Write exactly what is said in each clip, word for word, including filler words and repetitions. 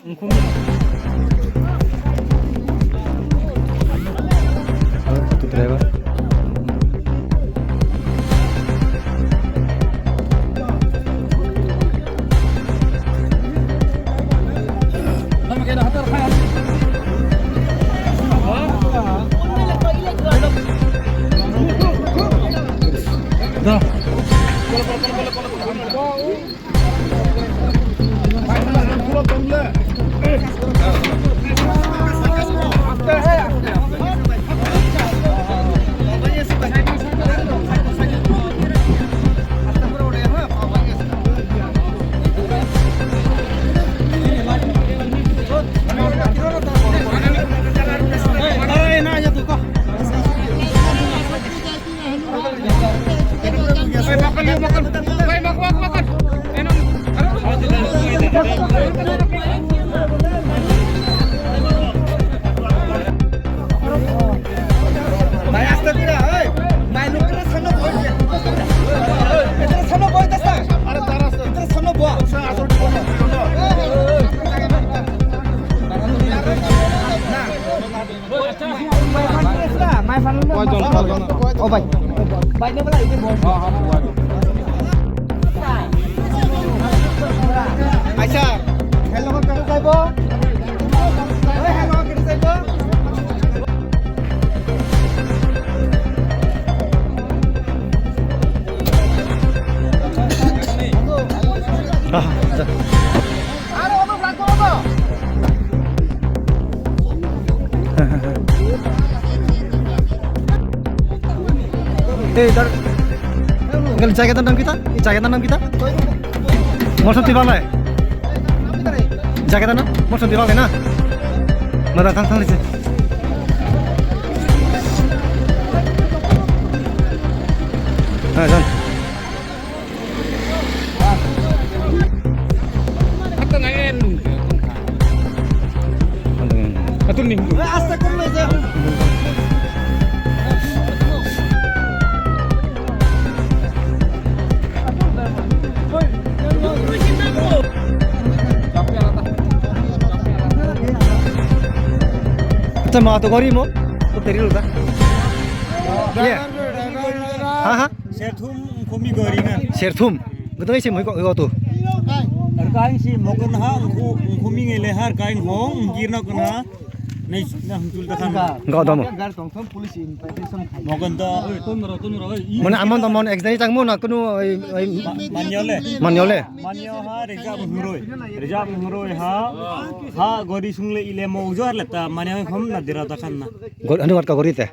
Driver. Bhai, aste dira, oi. Bhai, lokre sano boi. Etre sano boi, dasta. Are dara, etre sano boi. Acha, hello, kata saibo. Oi, hello, kata saibo. Ei, dar. Enggak, jaga tanam kita? Jaga tanam kita? Mau satu balai? Jaga tanam? Mau satu balai na? Mada tang tang lisi. Nah, dan. Acha, ma to gari mo? To teri lo ta. Ye. Ha, ha. Serthum khumi gori na. Serthum. Gotong isi mo ko to. Kain si mokon ha, khumi ngele har kain hong, girna kona. Nei, na hum tul ta khan. Ga damo. Mogon to. Mane amon to mon exam chang mo na kunu oi, oi. Ma-, manyole. Manyole. Manyo ha rejab huroi. Rejab huroi ha. Ha gori sungle ile mo ujo ar leta manyo hom na dira ta khan na. Gori, anu wat ka gori te.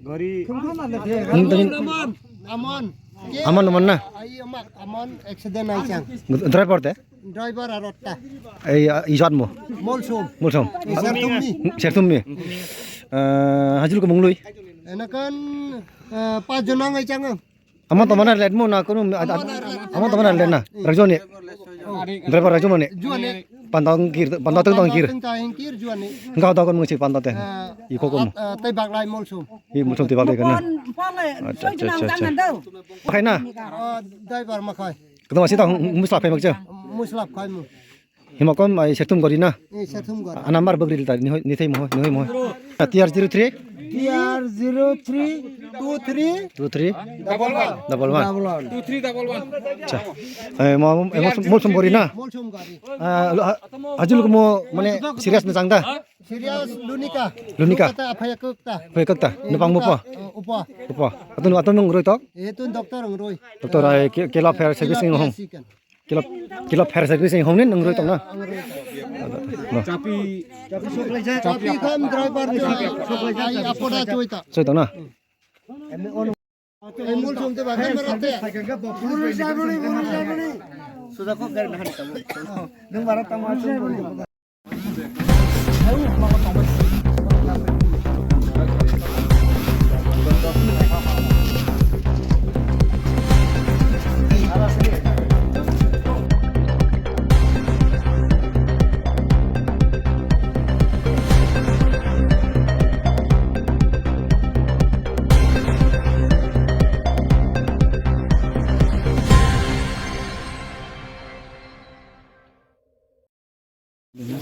Gori. Amon. Amon, amon na. Ai, amak, amon accident ai chang. Driver te? Driver aro ta. Ei, ah, ijat mo? Molsom. Molsom. Ei, Serthumni. Serthumni. Eh, hajul ko munglui? Enakan, eh, pas jon ang ai chang. Amon to mana let mo na kunu, amon to mana let na. Rajoni. Driver rajo mane. Juane. Pantau kir, pantau teng tong kir. Teng tong kir juane. Enggak tahu kan mesti pantau teh. Eh, iko komo. Eh, tei baglai Molsom. Ih, muthung tibak dai kana. Acha, acha, acha, acha. Pakai na? Oh, driver makai. Kedua sih tahu muslap kai makcha. Muslap kai mu. Himakom ai Serthum gori na. Eh, Serthum gori. Anambar bagri ta ni hoi, ni thai mo, ni hoi mo. T R zero three? T R zero three two three. Two three? Double one. Double one. Double one. Two three double one. Acha. Eh, mo, mo, mo, Molsom gori na? Molsom gori. Ah, lo, ah, ajul ko mo, mane serious na chang da? Serious Lunika. Lunika. Lunika ta aphaya kok ta. Aphaya kok ta. Eh, nupang mo Lunika, po? Eh, upa. Upa. Atun, atun nung roi tok? Eh, tun doctor nung roi. Doctor ai ke-, kela fair service ni hong. Kela, kela fair service ni hong ni nung roi tok na? Ang roi tok. No. Chapi, chapi kham driver ni. Ai apoda choi ta. Choi tok na? Ei, Molsom te ba, kan barat te. Sudah kok gari nahan kamu. Nung barat tamu asal. Ish.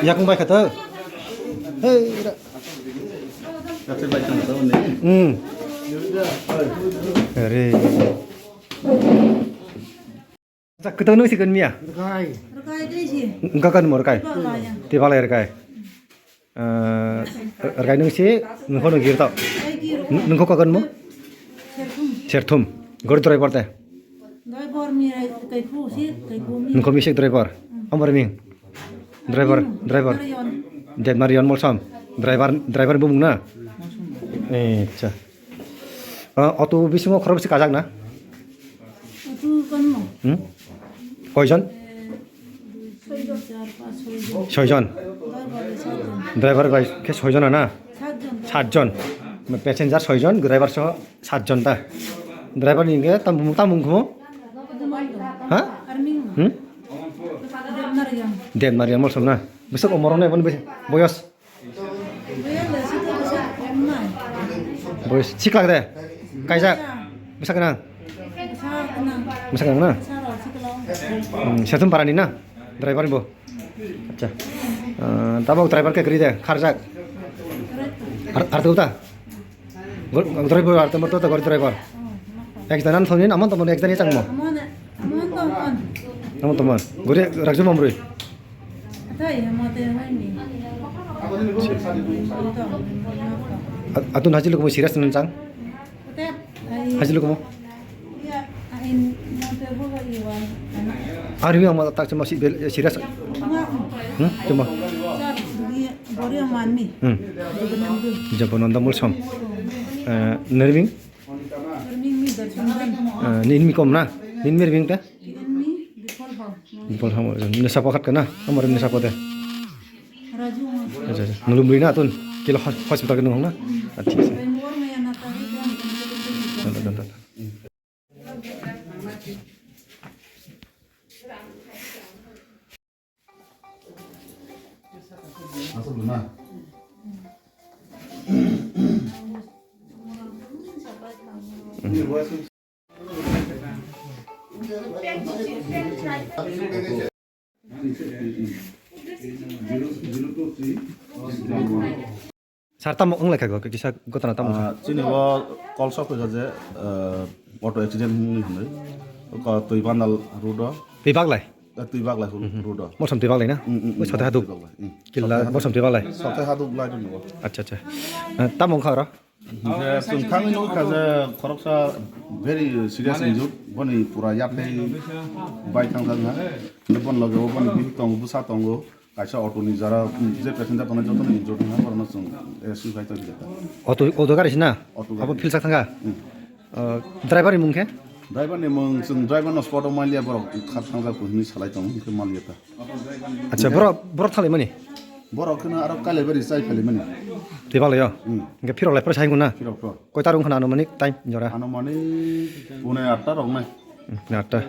Yakung bai kha to. Hei, ra. Hmm. Are. Sa kwtang nung si kan miya? Rwkai. Rwkai dei si. Engka kan mo rwkai? Tibalai ya. Tibalai rwkai. Eh, rwkai nung si, nung kono gir tau. Ai gir. Nung ko kan mo? Serthum. Serthum. Gori driver te? Driver mi rai, kai phu si, kai phu mi. Nung ko mi si driver. Hmm. Amar mi. Driver, driver. Marion. Debmarion Molsom. Driver, driver bumung na? Eh, acha. Ah, auto bisingo khorok bisi kajak na? Auto kan mo? Hmm? Koijon? Eh, dui, tin, char, panch, soi jon. Soi jon. Driver bai sat jon. Driver bai khe soi jon na? Sat jon. Sat jon. Passenger soi jon, driver soho sat jon ta. Driver ni hwnkhe tam, tam wngkhu? Ha? Army. Hmm? Debmarion. Debmarion Molsom na? Bwswk omor wngnai boni boyos? Boyos siklak de? Kaijak? Bwsa gwnang? Bwsa gwnang na? Hmm, Serthum parani na? Driver bo? Acha. Ah, tabok driver khe kwrwi de? Kharjak? Ar, ar ta? Driver ar ta motor ta gori driver? Ek jana thoni amon tomon ek jana changmo? Amon tomon. Gori rakju mamrui? Atun haji lukumu serious nang chang? Haji lukumu? Ari mi ama tak cuma si serious. Hmm? Cuma. Hmm. Jabananda Molsom. Eh, nerming? Eh, nin mi kom na? Nin mi ring ta? Bipol ham, nisa pakat kana? Amar nisa pate. Acha, acha. Nulum bui na tun. Kila hos-, hospital ke nung na? Acha, acha. Tonton, tonton. Sir, tamo wng lai kha go, kisa gotana tamo kha? Ah, chini o call sok kha je, ah, auto accident wngwi hwnwi. Ko Twi Bandal road o. Twi Baglai? Eh, Twi Baglai ro-, road o. Molsom Twi Baglai na? Mm, mm, mm, Sote Haduk? Twi Baglai, mm. Killa Molsom Twi Baglai? Sote Haduk lai dun go. Acha, acha. Ah, tamo wng kha oro? Hingke chwng thangwi nukha je khoroksa very serious injured, boni pura yaphai bai thangjak ha. Boni loge o boni bihik tongo, bwsa tongo, kaisa auto ni jara, je passenger tongnai jotono injured wngkha, borokno chwng S U bai tongkha. Auto, auto gari se na? Auto gari. Abo philsak thangkha? Hmm. Uh, driver ni mung khe? Driver ni mung chwng driver no spot o manliya, borok kha thangjak hinwi salai tongo, hingke manliya ta. Acha, borok, borok thanglaimani? Borok kheno aro Kailaibari chai phailaimani. Twi Baglai o? Hmm. Hingke phirok lai phoro sai wngkha na? Phirok phoro. Koita rung khana anumanik time jora? Anumanik pune atta rok nai. Hmm, pune atta.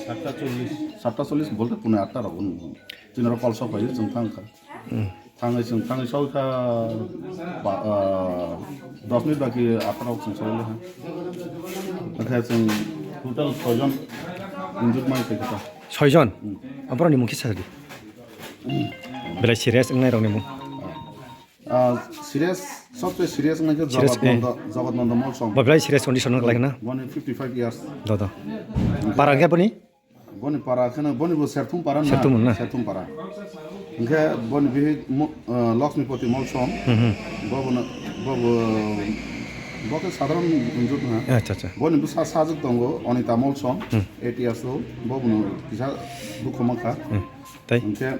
Satta chollish. Satta chollish bolte pune atta rok. Chini oro call sok phai chwng thang kha. Hmm. Thangwi chwng thangwi soi kha ba, ah, dos minute baki atta rok chwng soi le ha. Akhe chwng total soijon injured mai khe kha. Soijon? Hmm. Aborok ni mung khe sa di. Belai serious wngnai rok ni mung. Ah, serious, sobse serious wngkha khe serious, Jagat eh. Nanda, Jagat Nanda Molsom. Bo belai serious condition wng lai khna. Boni fifty five years. Do, do. Para hwnkhe boni? Boni para khna, boni bo Serthum para na. Serthum na? Serthum para. Hwnkhe boni bihik mo-, ah, Lakshmipati Molsom. Hmm, hmm. Bo bono, bo bo, bo khe sadharan injured na. Acha, acha. Boni bwsa sajwk tongo, Anita Molsom, hmm. Eight years old. Bo bono kisa dukhu mankha. Hmm. Tai? Hwnkhe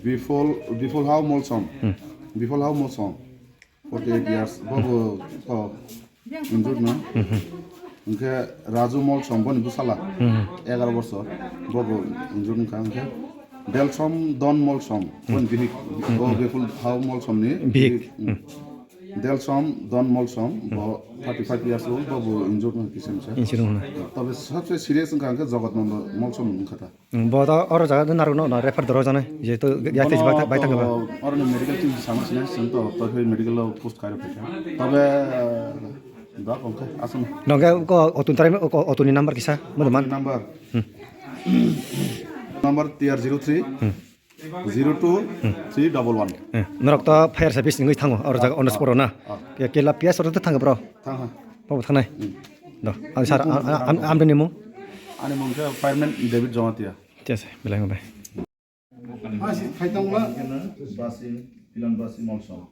Bifol, Bifol Hao Molsom. Hmm. Bifol Hao Molsom. Forty eight years. Bobo, oh, injured no? Hmm. Hwnkhe Raju Molsom, boni bwsala. Hmm. Egaroh bosor. Bobo injured wngkha. Hwnkhe Belsom Don Molsom, boni bihik. Hmm. Oh, Bifol Hao Molsom ni bihik. Bihik. Hmm. Delsom, Don Molsom, bo thirty five years old, bo bo injured wngkha kisa misa. Injured wngkha. Tobe sabse serious wngkha hwnkhe Jagat Nanda Molsom wngkha ta. Hmm, bo da oro jaga narwkno na refer doro janai, jehetu yaktwi Bono jibak bai thangkha ba. To oroni medical team sama sinai, sing to, to medical lo post kairo phaikha. Tobe, da kongkhe, aswng. Nongke ko auto ni tarai, ko auto ni number kisa, mo man. Number. Hmm. Number T R zero three. Hmm. Zero two three double one. Eh, norok to fire service ni wngwi thango, oro jaga on the spot o na. Ah. Ke, kela P S oro to thango bro. Thang ha. Bo thangnai. Hmm. Do, ang sar, am, am, am, amdeni mung? Ani mung khe fireman David Jamatia. Thik ase, belai hambai. Basi, Pilan Basi Molsom.